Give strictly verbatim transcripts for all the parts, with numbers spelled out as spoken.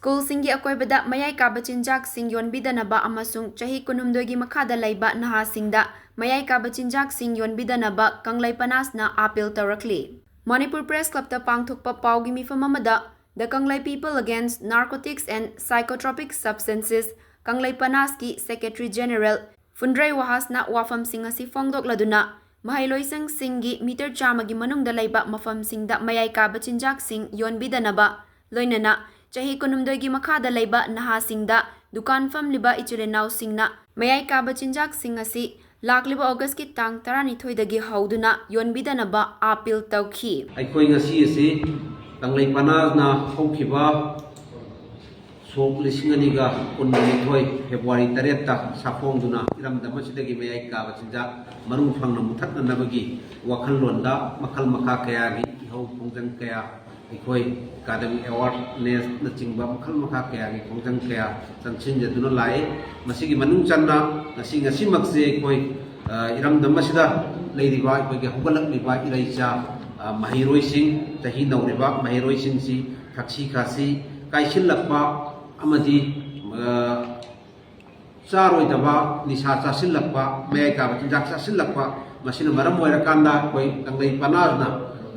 ꯁ꯭ꯀꯨꯜꯁꯤꯡꯒꯤ ꯑꯀꯣꯏꯕꯗ ꯃꯌꯥꯏ ꯀꯥꯕ ꯆꯤꯟꯖꯥꯛꯁꯤꯡ ꯌꯣꯟꯕꯤꯗꯅꯕ ꯑꯃꯁꯨꯡ ꯆꯍꯤ ꯀꯨꯟꯍꯨꯝꯗꯣꯏꯒꯤ ꯃꯈꯥꯗ ꯂꯩꯕ ꯅꯍꯥꯁꯤꯡꯗ ꯃꯌꯥꯏ ꯀꯥꯕ ꯆꯤꯟꯖꯥꯛꯁꯤꯡ ꯌꯣꯟꯕꯤꯗꯅꯕ ꯀꯪꯂꯩ ꯄꯅꯥꯁꯅ ꯑꯥꯄꯤꯜ ꯇꯧꯔꯛꯂꯤ꯫ ꯃꯅꯤꯄꯨꯔ ꯄ꯭ꯔꯦꯁ ꯀ꯭ꯂꯕꯇ ꯄꯥꯡꯊꯣꯛꯄ ꯄꯥꯎꯒꯤ ꯃꯤꯐꯝ ꯑꯃꯗ The Kangleipeople Against Narcotics and Psychotropic Substances, Kanglei ꯄꯅꯥꯁꯀꯤ ꯁꯦꯀ꯭ꯔꯦꯇꯔꯤ ꯖꯦꯅꯔꯦꯜ ꯐꯨꯟꯗ꯭ꯔꯩ ꯋꯥꯍꯁꯅ ꯋꯥꯐꯝꯁꯤꯡ ꯑꯁꯤ ꯐꯣꯡꯗꯣꯛꯂꯗꯨꯅ, ꯃꯍꯩꯂꯣꯏꯁꯪꯁꯤꯡꯒꯤ ꯃꯤꯇꯔ ꯆꯥꯝꯃꯒꯤ ꯃꯅꯨꯡꯗ ꯂꯩꯕ ꯃꯐꯝꯁꯤꯡꯗ ꯃꯌꯥꯏ ꯀꯥꯕ ꯆꯤꯟꯖꯥꯛꯁꯤꯡ ꯌꯣꯟꯕꯤꯗꯅꯕ, ꯂꯣꯏꯅꯅ ꯆꯍꯤ ꯀꯨꯟꯍꯨꯝꯗꯣꯏꯒꯤ ꯃꯈꯥꯗ ꯂꯩꯕ ꯅꯍꯥꯁꯤꯡꯗ ꯗꯨꯀꯥꯟ ꯐꯝꯂꯤꯕ ꯏꯆꯤꯜ ꯏꯅꯥꯎꯁꯤꯡꯅ ꯃꯌꯥꯏ ꯀꯥꯕ ꯆꯤꯟꯖꯥꯛꯁꯤꯡ ꯑꯁꯤ ꯂꯥꯛꯂꯤꯕ ꯑꯣꯒꯁꯀꯤ ꯇꯥꯡ ꯇꯔꯥꯅꯤꯊꯣꯏꯗꯒꯤ ꯍꯧꯗꯨꯅ ꯌꯣꯟꯕꯤꯗꯅꯕ ꯑꯥꯄꯤꯜ ꯇꯧꯈꯤ꯫ ꯑꯩꯈꯣꯏ ꯉꯁꯤ ꯑꯁꯤ ꯀꯪꯂꯩ ꯄꯅꯥꯁꯅ ꯍꯧꯈꯤꯕ ꯁꯣꯛ ꯂꯤꯁꯤꯡ ꯑꯅꯤꯒ ꯀꯨꯟꯅꯤꯊꯣꯏ ꯐꯦꯕ꯭ꯔꯨꯋꯥꯔꯤ ꯇꯔꯦꯠꯇ ꯁꯥꯐꯣꯡꯗꯨꯅ ꯏꯔꯝꯗꯝ ꯑꯁꯤꯗꯒꯤ ꯃꯌꯥꯏ ꯀꯥꯕ ꯆꯤꯟꯖꯥꯛ ꯃꯅꯨꯡ ꯐꯪꯅ ꯃꯨꯊꯠꯅꯅꯕꯒꯤ ꯋꯥꯈꯜꯂꯣꯟꯗ ꯃꯈꯜ ꯃꯈꯥ ꯀꯌꯥꯒꯤ ꯏꯍꯧ ꯈꯣꯡꯖꯪ ꯀꯌꯥ ꯑꯩꯈꯣꯏ ꯑꯦꯀꯥꯗꯃꯤꯛ ꯑꯦꯋꯥꯔꯅꯦꯁꯅ ꯆꯤꯡꯕ ꯃꯈꯜ ꯃꯈꯥ ꯀꯌꯥꯒꯤ ꯈꯣꯡꯖꯪ ꯀꯌꯥ ꯆꯪꯁꯤꯟꯖꯗꯨꯅ ꯂꯥꯛꯏ꯫ ꯃꯁꯤꯒꯤ ꯃꯅꯨꯡ ꯆꯟꯅ ꯉꯁꯤ, ꯉꯁꯤꯃꯛꯁꯦ ꯑꯩꯈꯣꯏ, ꯑ, ꯏꯔꯝꯗꯝ ꯑꯁꯤꯗ ꯂꯩꯔꯤꯕ ꯑꯩꯈꯣꯏꯒꯤ ꯍꯧꯒꯠꯂꯛꯂꯤꯕ ꯏꯔꯩꯆꯥ, ꯑ, ꯃꯍꯩꯔꯣꯏꯁꯤꯡ, ꯆꯍꯤ ꯅꯧꯔꯤꯕ ꯃꯍꯩꯔꯣꯏꯁꯤꯡꯁꯤ ꯊꯛꯁꯤ ꯈꯥꯁꯤ ꯀꯥꯏꯁꯤꯜꯂꯛꯄ ꯑꯃꯗꯤ, ꯑ, ꯆꯥꯔꯣꯏꯗꯕ ꯅꯤꯁꯥ ꯆꯥꯁꯤꯜꯂꯛꯄ, ꯃꯌꯥꯏ ꯀꯥꯕ ꯆꯤꯟꯖꯥꯛ ꯆꯥꯁꯤꯜꯂꯛꯄ, ꯃꯁꯤꯅ ꯃꯔꯝ ꯑꯣꯏꯔꯀꯥꯟꯗ ꯑꯩꯈꯣꯏ ꯀꯪꯂꯩ ꯄꯅꯥꯁꯅ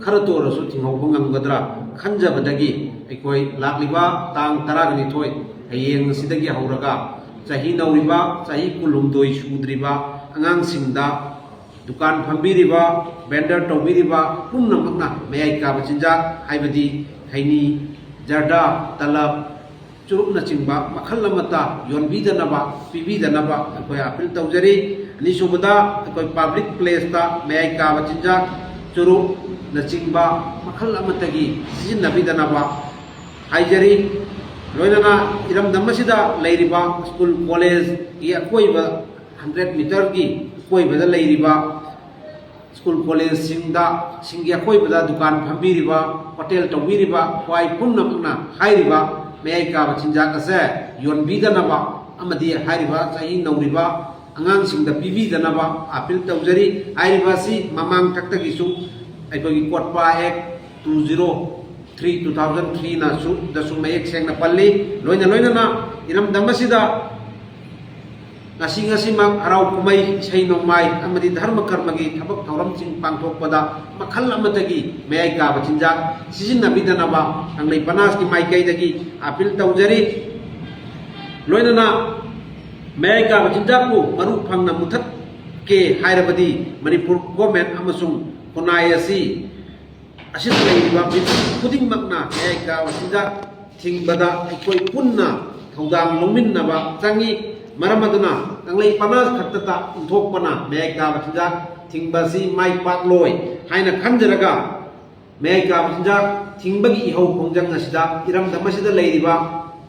ꯈꯔꯇ ꯑꯣꯏꯔꯁꯨ ꯊꯤꯡꯍꯧꯕ ꯉꯝꯒꯗ꯭ꯔꯥ ꯈꯟꯖꯕꯗꯒꯤ ꯑꯩꯈꯣꯏ ꯂꯥꯛꯂꯤꯕ ꯇꯥꯡ ꯇꯔꯥꯒ ꯅꯤꯊꯣꯏ, ꯍꯌꯦꯡ ꯑꯁꯤꯗꯒꯤ ꯍꯧꯔꯒ ꯆꯍꯤ ꯅꯧꯔꯤꯕ, ꯆꯍꯤ ꯀꯨꯟꯍꯨꯝꯗꯣꯏ ꯁꯨꯗ꯭ꯔꯤꯕ ꯑꯉꯥꯡꯁꯤꯡꯗ ꯗꯨꯀꯥꯟ ꯐꯝꯕꯤꯔꯤꯕ, ꯚꯦꯟꯗꯔ ꯇꯧꯕꯤꯔꯤꯕ ꯄꯨꯝꯅꯃꯛꯅ ꯃꯌꯥꯏ ꯀꯥꯕ ꯆꯤꯟꯖꯥꯛ, ꯍꯥꯏꯕꯗꯤ ꯈꯩꯅꯤ, ꯖꯔꯗꯥ, ꯇꯂꯕ, ꯆꯨꯔꯨꯞꯅꯆꯤꯡꯕ ꯃꯈꯜ ꯑꯃꯠꯇ ꯌꯣꯟꯕꯤꯗꯅꯕ, ꯄꯤꯕꯤꯗꯅꯕ ꯑꯩꯈꯣꯏ ꯑꯥꯄꯤꯜ ꯇꯧꯖꯔꯤ꯫ ꯑꯅꯤꯁꯨꯕꯗ, ꯑꯩꯈꯣꯏ ꯄꯕ꯭ꯂꯤꯛ ꯄ꯭ꯂꯦꯁꯇ ꯃꯌꯥꯏ ꯀꯥꯕ ꯆꯤꯟꯖꯥꯛ, ꯆꯨꯔꯨꯞꯅꯆꯤꯡꯕ ꯃꯈꯜ ꯑꯃꯠꯇꯒꯤ ꯁꯤꯖꯤꯟꯅꯕꯤꯗꯅꯕ ꯍꯥꯏꯖꯔꯤ꯫ ꯂꯣꯏꯅꯅ ꯏꯔꯝꯗꯝ ꯑꯁꯤꯗ ꯂꯩꯔꯤꯕ ꯁ꯭ꯀꯨꯜ ꯀꯣꯂꯦꯖꯀꯤ ꯑꯀꯣꯏꯕ, ꯍꯟꯗ꯭ꯔꯦꯠ ꯃꯤꯇꯔꯒꯤ ꯑꯀꯣꯏꯕꯗ ꯂꯩꯔꯤꯕ ꯁ꯭ꯀꯨꯜ ꯀꯣꯂꯦꯖꯁꯤꯡꯗ, ꯁꯤꯡꯒꯤ ꯑꯀꯣꯏꯕꯗ ꯗꯨꯀꯥꯟ ꯐꯝꯕꯤꯔꯤꯕ, ꯍꯣꯇꯦꯜ ꯇꯧꯕꯤꯔꯤꯕ, ꯈ꯭ꯋꯥꯏ ꯄꯨꯝꯅꯃꯛꯅ ꯍꯥꯏꯔꯤꯕ ꯃꯌꯥꯏ ꯀꯥꯕ ꯆꯤꯟꯖꯥꯛ ꯑꯁꯦ ꯌꯣꯟꯕꯤꯗꯅꯕ ꯑꯃꯗꯤ ꯍꯥꯏꯔꯤꯕ ꯆꯍꯤ ꯅꯧꯔꯤꯕ ꯑꯉꯥꯡꯁꯤꯡꯗ ꯄꯤꯕꯤꯗꯅꯕ ꯑꯥꯄꯤꯜ ꯇꯧꯖꯔꯤ꯫ ꯍꯥꯏꯔꯤꯕ ꯑꯁꯤ ꯃꯃꯥꯡ ꯊꯛꯇꯒꯤꯁꯨ ꯑꯩꯈꯣꯏꯒꯤ CODPA Act two zero three two thousand ꯊ꯭ꯔꯤꯅꯁꯨ ꯗꯁꯨ ꯃꯌꯦꯛ ꯁꯦꯡꯅ ꯄꯜꯂꯤ꯫ ꯂꯣꯏꯅ ꯂꯣꯏꯅꯅ ꯏꯔꯝꯗꯝ ꯑꯁꯤꯗ ꯉꯁꯤ ꯉꯁꯤꯃꯛ ꯍꯔꯥꯎ ꯀꯨꯝꯍꯩ, ꯏꯁꯩ ꯅꯣꯡꯃꯥꯏ ꯑꯃꯗꯤ ꯙꯔꯃ ꯀꯔꯃꯒꯤ ꯊꯕꯛ ꯊꯧꯔꯝꯁꯤꯡ ꯄꯥꯡꯊꯣꯛꯄꯗ ꯃꯈꯜ ꯑꯃꯠꯇꯒꯤ ꯃꯌꯥꯏ ꯀꯥꯕ ꯆꯤꯟꯖꯥꯛ ꯁꯤꯖꯤꯟꯅꯕꯤꯗꯅꯕ ꯀꯪꯂꯩ ꯄꯅꯥꯁꯀꯤ ꯃꯥꯏꯀꯩꯗꯒꯤ ꯑꯥꯄꯤꯜ ꯇꯧꯖꯔꯤ꯫ ꯂꯣꯏꯅꯅ ꯃꯌꯥꯏ ꯀꯥꯕ ꯆꯤꯟꯖꯥꯛꯄꯨ ꯃꯔꯨ ꯐꯪꯅ ꯃꯨꯊꯠꯀꯦ ꯍꯥꯏꯔꯕꯗꯤ ꯃꯅꯤꯄꯨꯔ ꯒꯣꯔꯃꯦꯟ ꯑꯃꯁꯨꯡ ꯈꯨꯟꯅꯥꯏ ꯑꯁꯤ ꯑꯁꯤꯗ ꯂꯩꯔꯤꯕ ꯃꯤꯄꯨꯝ ꯈꯨꯗꯤꯡꯃꯛꯅ ꯃꯌꯥꯏ ꯀꯥꯕ ꯆꯤꯟꯖꯥꯛ ꯊꯤꯡꯕꯗ ꯑꯩꯈꯣꯏ ꯄꯨꯟꯅ ꯊꯧꯗꯥꯡ ꯂꯧꯃꯤꯟꯅꯕ ꯆꯪꯏ꯫ ꯃꯔꯝ ꯑꯗꯨꯅ ꯀꯪꯂꯩ ꯄꯅꯥ ꯈꯛꯇꯗ ꯏꯟꯊꯣꯛꯄꯅ ꯃꯌꯥꯏ ꯀꯥꯕ ꯆꯤꯟꯖꯥꯛ ꯊꯤꯡꯕ ꯑꯁꯤ ꯃꯥꯏ ꯄꯥꯛꯂꯣꯏ ꯍꯥꯏꯅ ꯈꯟꯖꯔꯒ, ꯃꯌꯥꯏ ꯀꯥꯕ ꯆꯤꯟꯖꯥꯛ ꯊꯤꯡꯕꯒꯤ ꯏꯍꯧ ꯈꯣꯡꯖꯪ ꯑꯁꯤꯗ ꯏꯔꯝꯗꯝ ꯑꯁꯤꯗ ꯂꯩꯔꯤꯕ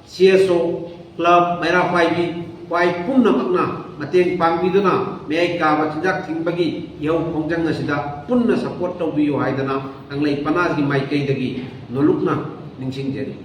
ꯁꯤ ꯑꯦꯁ ꯑꯣ, ꯀ꯭ꯂꯕ, ꯃꯩꯔꯥ ꯄꯥꯏꯕꯤ, ꯄꯥꯏ ꯄꯨꯝꯅꯃꯛꯅ ꯃꯇꯦꯡ ꯄꯥꯡꯕꯤꯗꯨꯅ ꯃꯌꯥꯏ ꯀꯥꯕ ꯆꯤꯟꯖꯥꯛ ꯊꯤꯡꯕꯒꯤ ꯏꯍꯧ ꯈꯣꯡꯖꯪ ꯑꯁꯤꯗ ꯄꯨꯟꯅ ꯁꯄꯣꯔꯠ ꯇꯧꯕꯤꯌꯨ ꯍꯥꯏꯗꯅ ꯀꯪꯂꯩ ꯄꯅꯥꯒꯤ ꯃꯥꯏꯀꯩꯗꯒꯤ ꯅꯣꯂꯨꯛꯅ ꯅꯤꯡꯁꯤꯡꯖꯔꯤ꯫